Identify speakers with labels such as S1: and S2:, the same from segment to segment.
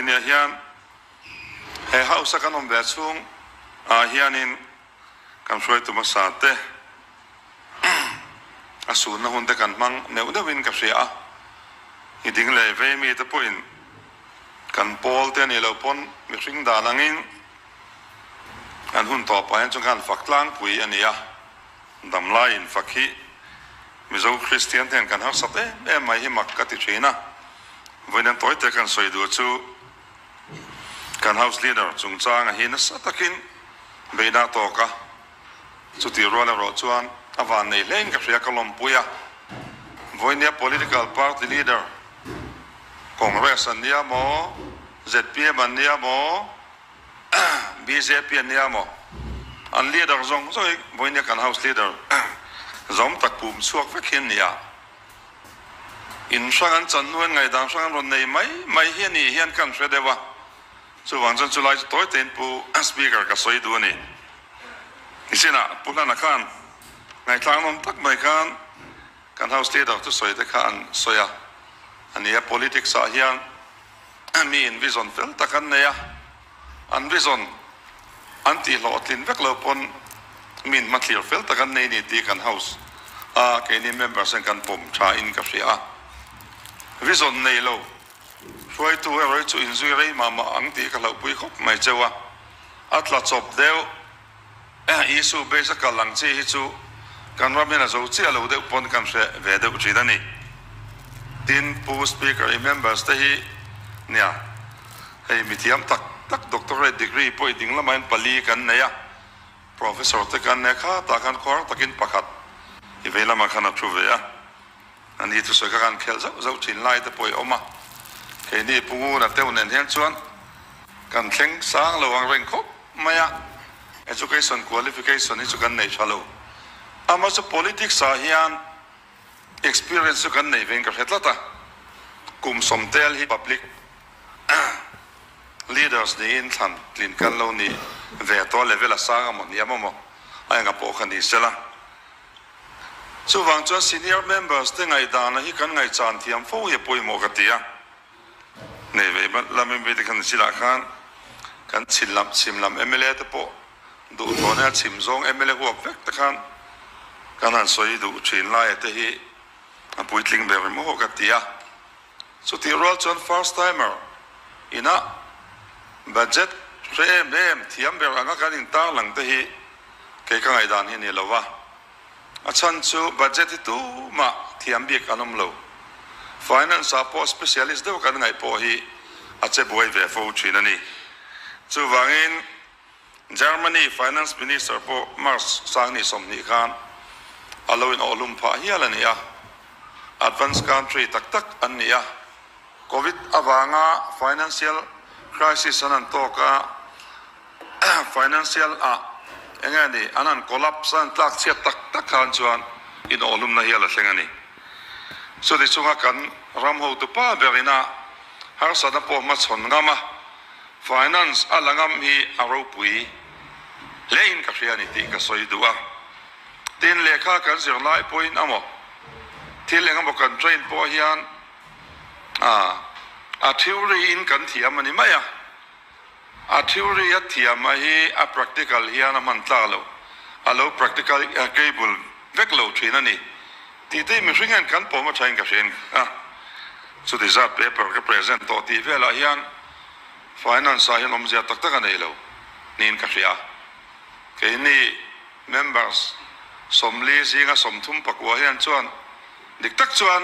S1: Nia hian he house a kan awm ve chhung ah hianin kan hruaitu hmasa te a sunna hun te kan hmang neuh neuhin ka hria a, i ding leh vei mi te pawhin kan pawl te a nih loh pawn mihring dan angin an hun tawpah hian chuan khan fak tlangpui a ni a, damlai in fak hi Mizo Kristian te hian kan harsat em em mai hi mak ka ti thin a, vawiin tawi te kan sawi duh chu kan House Leader chungchanga hi nasa takin beihna a tawk a, chutih rual erawh chuan a van nei hlein ka hria ka lawmpui a, vawiinia Political Party Leader Congress an nia maw, zpm an nia maw, Bjp an nia maw? An leader zawng zawng hi vawinia kan house leader zawm tak pum chhuak vek hi an ni a. In hrang an chan hnuin ngaihdan hrang an rawn nei mai mai hi a nih hian kan hre deuh a. Chuvang chuan chulai chu tawi tein Pu Speaker ka sawi duh a ni. Nichinah Pu Hlana khan ngaihthlak nawm tak mai khan kan house leader thusawi te kha an sawi a. A ni a, politics ah hian Mi in vision fel tak an nei a, an vision an tih hlawhtlin vek lo pawn mi in hmathlir fel tak an nei ni tih kan house a keini members hian kan pawm tha in ka hria a. Vision nei lo hruaitu erawh hi chu inzui rei mah mah ang tih ka hlauhpui khawp mai cheu a, a tla chawp deuh. Isu base a kal ang chi hi chu kan ram hian a zo chiah lo deuh pawn kan hre ve deuh thin a ni. Tin, Pu Speaker i members te hi nia hei mithiam tak tak doctorate degree pawh i ding lamah hian pali kan nei a, professor te kan nei a, khatah khan khuar takin pakhat i vei lamah khan a thu ve a. A ni thusawi kha kan khelh zauh zauh thin lai te pawh i awm a, keini Pu Nguna teuh nen hian chuan kan thleng sang lo ang reng khawp mai a, education qualification hi chu kan nei tha lo. Amah chu politics ah hian experience chu kan nei vein ka hre tlat a, kum sawmtel hi public leaders niin thlan tlin kan lo ni ve tawh a, level a sang amaw hniam amaw a enga pawh kha ni sela. Chuvang chuan senior members te ngaihdana hi kan ngaihchan thiam fo hi a pawimawh ka ti a. Nei vei lam MV te khan chilah khan kan chhin lam chhim lam mla te pawh duhthawh nen a chhim zawng mla huap vek te khan kan han sawi duh thin laia te hi a puitling ber maw ka ti a. Chutih rual chuan first timer ina budget hre em em thiam ber anga kan intarlang te hi kei ka ngaihdan hi a ni lo va. A chhan chu budget hi tumah thiam bik an awm lo. Finance ah pawh specialist deuh kan ngaih pawh hi a che buai ve fo thin a ni. Chuvangin Germany Finance Minister pawh March sanghnih 20 khan a lo inawhlum phah hial a ni a. Advanced country tak tak an ni a. Covid avanga financial crisis an han tawk a. Financial ah eng nge ni an han collapse a, an tlak chhiat tak tak khan chuan inawhlumna hial a thleng a ni. Chuti chunga kan ram hotu pa ber ina harsatna pawh hmachhawn ngam a, finance a la ngam hi a ropui hlein ka hria a ni tih ka sawi duh a. Tin, lehkha kan zir lai pawhin amaw thil eng emaw kan train pawh hian a theory in kan thiam a ni mai a. A theory a thiam a hi a practical hian a hman tlak lo, a lo practical cable vek lo thin a ni tih te hi mihring hian kan pawm a thain ka hria a, chuti zat paper ka present tawh tih velah hian finance ah hian awmzia tak tak a nei lo niin ka hria. Keini members 40 zinga 39 hian chuan dik tak chuan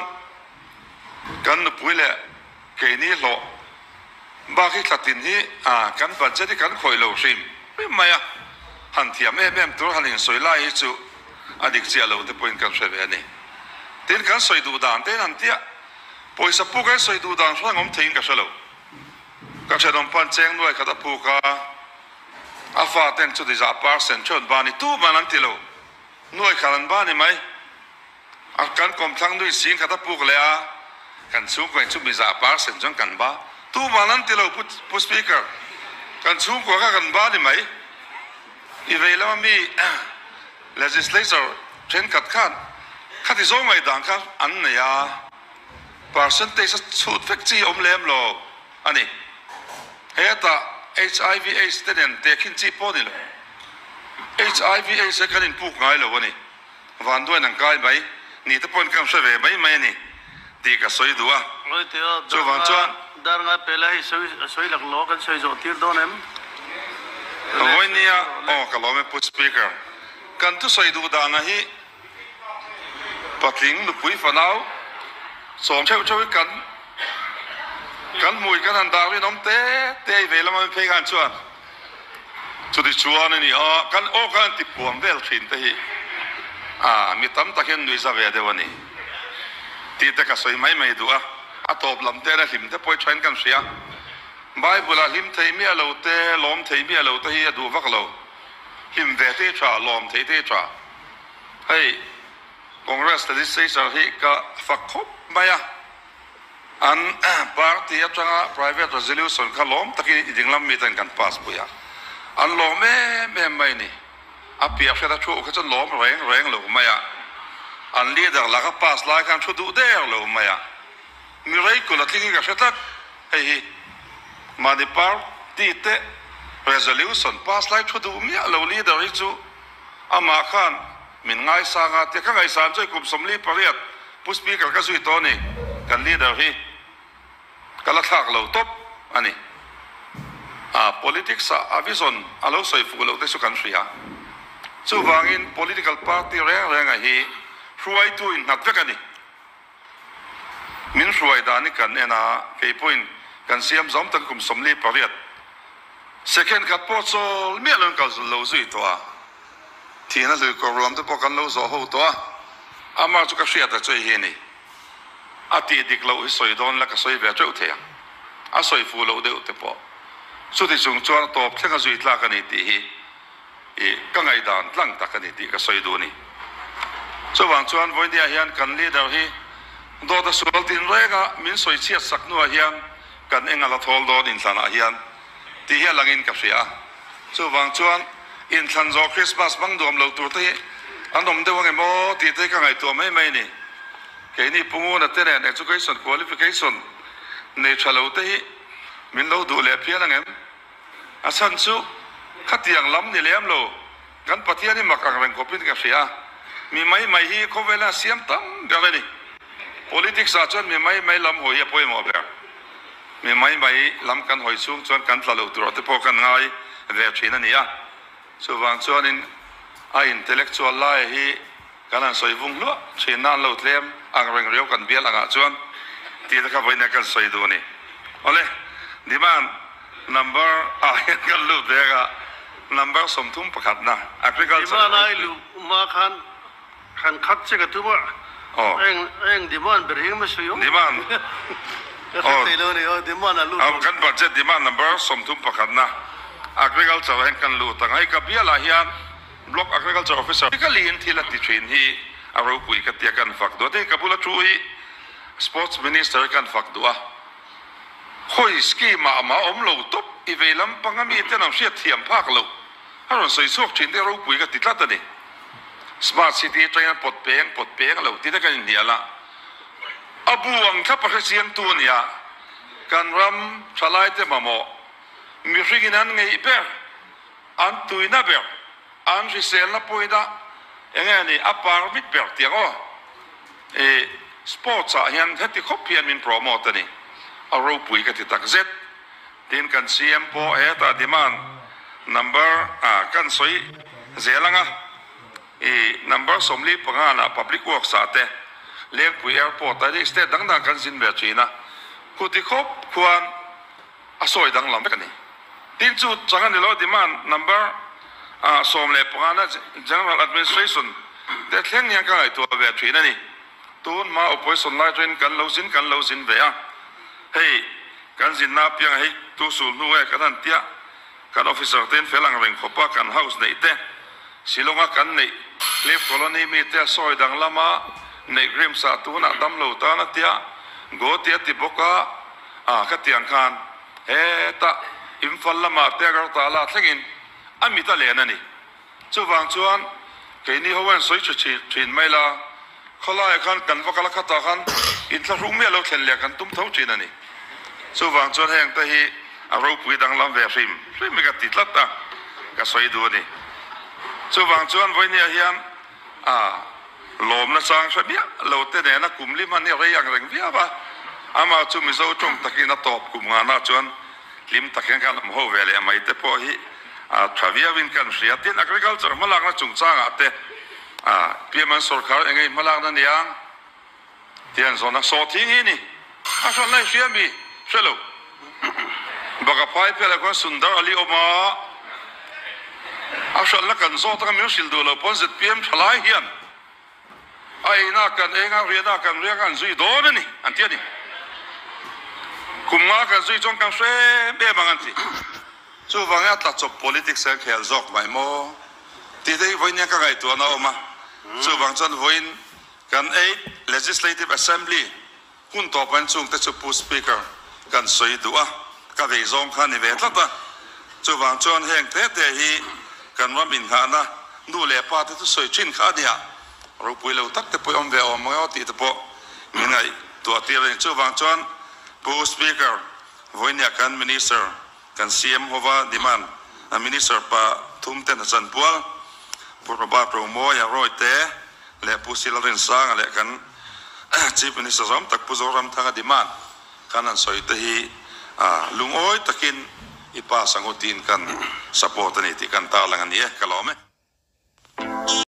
S1: kan nupui leh Keini hlawh bak hi thlatin hi kan budget hi kan khawih lo hrim hrim mai a, han thiam em em tur han insawi lai hi chu a dik chiah lo te pawhin kan hre ve a ni. Tin, kan sawi duh dan te in han tia, pawisa puk a sawi duh dan hrang awm theiin ka hre lo. Ka thenawm pan cheng nuai khat a puk a, a fa ten chuti zah percent theuh ban i tu man an ti lo, nuai khat an ban i mai. A kan kawmthlang nui sing khat a puk leh a, kan chhungkua in chu miza percent chuan kan ba. Tuman an ti lo Pu Pu Speaker, kan chhungkua kha kan ba ni mai. I vei lama mi legislature thenkhat khan khati zawng ngaihdan kha an nei a, percentage a chhut vek chi awm lem lo a ni. Hetah hiv aids te nen tehkhin chi pawh a ni lo. Hiv aids hi kan inpuk ngai lo a ni. Vanduain an kai mai ni te pawhin kan hre ve mai mai a ni tih ka sawi duh a. Chuvang chuan.
S2: Dar nga pela hei sawi sawi lak law kan sawi zawh tir dawn em?
S1: Vawinia aw ka lawm e Pu Speaker. Kan thusawi duh dana hi Patling nupui fanau sawm theuh theuh hi kan kan hmui kan han dah rinawm te te a i vei lama mi phei khan chuan chuti chuan a ni a, kan aw khan an ti puam vel thin te hi a mi tam tak hian nuihza ve deuh a ni tih te ka sawi mai mai duh a, a tawp lam te a hlim te pawh hi thain kan hria. Bible ah hlim thei miah lo te, lawm thei miah lo te hi a duh vak lo, hlim ve te hi tha, lawm thei te hi tha. Hei Congress legislature hi ka fak khawp mai a, an party atanga private resolution kha lawm takin i dinglam mi ten kan pass pui a, an lawm em em mai ni. A piah hriat a thu kha chuan lawm reng reng lo mai a, an leader laka pass lai khan thu duh der lo mai a, mi reikul a tling hi ka hre tlat. Hei hi mahni party te resolution pass lai thu duh miah lo leader hi chu Amah khan min ngaisang a, tia ka ngaihsan chu kum 48 Pu Speaker ka zui tawh a ni, kan leader hi ka la thlak lo tawp a ni. A politics ah a vision a lo sawi fuh loh te chu kan hria. Chuvangin political party reng reng a hi hruaitu innghat vek a ni. Min hruai dan hi kan en a, kei pawhin kan siam zawm tak kum 48 second khat pawh chawl miah loin ka lo zui tawh a, thihna hlui kawr ruam te pawh kan lo zawh ho tawh a, amah chu ka hriat a chawi hi a ni. A tih dik loh hi sawi dawn la ka sawi ve teuh thei ang, a sawi fuh loh deuh te pawh chuti chung chuan a tawp thleng a zui tlak a ni tih hi I ka ngaihdan tlang tak a ni tih ka sawi duh a ni. Chuvang chuan vawinia hian kan leader hi dawt a sual tin reng a, min sawi chhiat sak hnuah hian kan eng a la thawl dawn inthlanah hian tih hi a langin ka hria a. Chuvang chuan inthlan zawh Christmas hmang duam lo tur te hi an awm deuh ange maw tih te hi ka ngaihtuah mai mai a ni. Keini Punguna te nen education qualification nei tha lo te hi min lo duh leh phian angem? A chhan chu khatiang lam ni lem lo, kan Pathian hi mak ang reng khawpin ka hria. Mi mai mai hi khawvela siam tam ber a ni. Politics ah chuan mi mai mai lam hawi hi a pawimawh ber. Mi mai mai lam kan hawi chhung chuan kan tla lo tur te pawh kan ngai ve thin a ni a. Chuvang chuanin a intellectual lai hi kan han sawi vung hluah thin na an lo tlem ang reng riau kan bial angah chuan tih te kha vawiin kan sawi duh a ni. Awle, demand number ah hian kan lut vek a, number 31 na agriculture
S2: Demand ai luh hma khan kan khat che ka tum a, eng eng demand ber hi engemaw sawi awm?
S1: Demand
S2: Ka hre thei lo a ni aw, demand a lut
S1: lo. Kan budget demand number 31 na agriculture ah hian kan lut ang a, hei ka bialah hian Block Agriculture Officer hi ka liin thil a ti thin hi a ropui ka tia kan fak duh a, tin ka bula thu hi Sports Minister hi kan fak duh a, khawi scheme ah amah awm lo tawp i vei lampang a mi ten an hriat thiam phak loh a rawn sawi chhuak thin te ropui ka ti tlat a ni. Smart City atangin an pawt peng pawt peng lo tih te kan inhnial a, a bu ang thlap a hrechiangtu a nia, kan ram thalaite mamawh mihringin an ngeih ber. An tuina ber, an hriselna pawina eng nge ni a permit ber tih ang aw. I sports ah hian heti khawp hian min promote a ni. A ropui ka ti tak zet. Tin kan CM pawh hetah demand number ah kan sawi zel ang a. I number 45 nah public works ah te Lengpui airport ah state dang dang kan zin ve thin a. Khuti khawp khuan a sawi danglam vek a ni. Tin chu chang a ni lo, demand number 15 na General Administration te thleng hian ka ngaihtuah ve thin a ni. Tun hma opposition lai atangin kan lo zin kan lo zin ve a, hei kan zinna apiangah hei tu sul hnu nge kan han tia, kan officer tein fel ang reng khawpa kan house neih te, Shillong-a kan neih Cliff Colony mite a sawi danglam a, neih Grims-ah tunah damlo tan a tia, Goti a ti bawk a. A ka tiang khan hetah Imphal lamah te Agartala thlengin a mit a len a ni. Chuvang chuan keini ho hian sawi tha thin mai la, khawlaiah khan kan va kal a khatah khan inthlahrung miah lo thlen leh kan tum tho thin a ni. Chuvang chuan heng te hi a ropui danglam ve hrim hrim hi ka ti tlat a, ka sawi duh a ni. Chuvang chuan vawinia hian a lawmna chang hre miah lo te nena kum li hman hi a rei ang reng viau a, amah chu Mizo tawng takin a tawp kum ngana chuan hlim tak hian kan awm ho ve leh mai te pawh hi a tha viauin kan hria. Tin, agriculture hmalakna chungchangah te Piaman sorkar eng nge hmalakna niang? Tian zawhna saw thing hi ni. A hran lai hria mi hre lo. Baka phai phelah khuan Sundar Ali awm a, a hranna kan zawt anga min hrilh duh lo pawn zpm tha lai hian a eina kan enga riahna kan riak an zui dawn a ni an ti a ni. Kum nga kan zui chuan kan hre em em ang an ti. Chuvangin a tla chawp politics hian khel zawk mai maw tih te hi vawiin hian ka ngaihtuahna a awm a. Chuvang chuan vawiin Kan Eighth Legislative Assembly hun tawpain chungte chu Pu Speaker kan sawi duh a, ka vei zawng kha ni ve tlat a. Chuvang chuan heng te te hi kan ram inghahna nu leh pa te chu sawi thin kha a nia, ropui lo tak te pawh i awm ve awm ang emaw tih te pawh min ngaihtuah tir a ni. Chuvang chuan Pu Speaker, vawinia kan Minister, kan CM hova demand a Minister pa thum ten a chanpual, Pu Robert Romawia Rawite leh Pu Sila Rinsanga leh kan Chief Minister zawm tak Pu Zoramthanga demand kan han sawi te hi lungawi takin i pass ang u tiin kan support a ni tih kan tarlang a ni e, ka lawm e.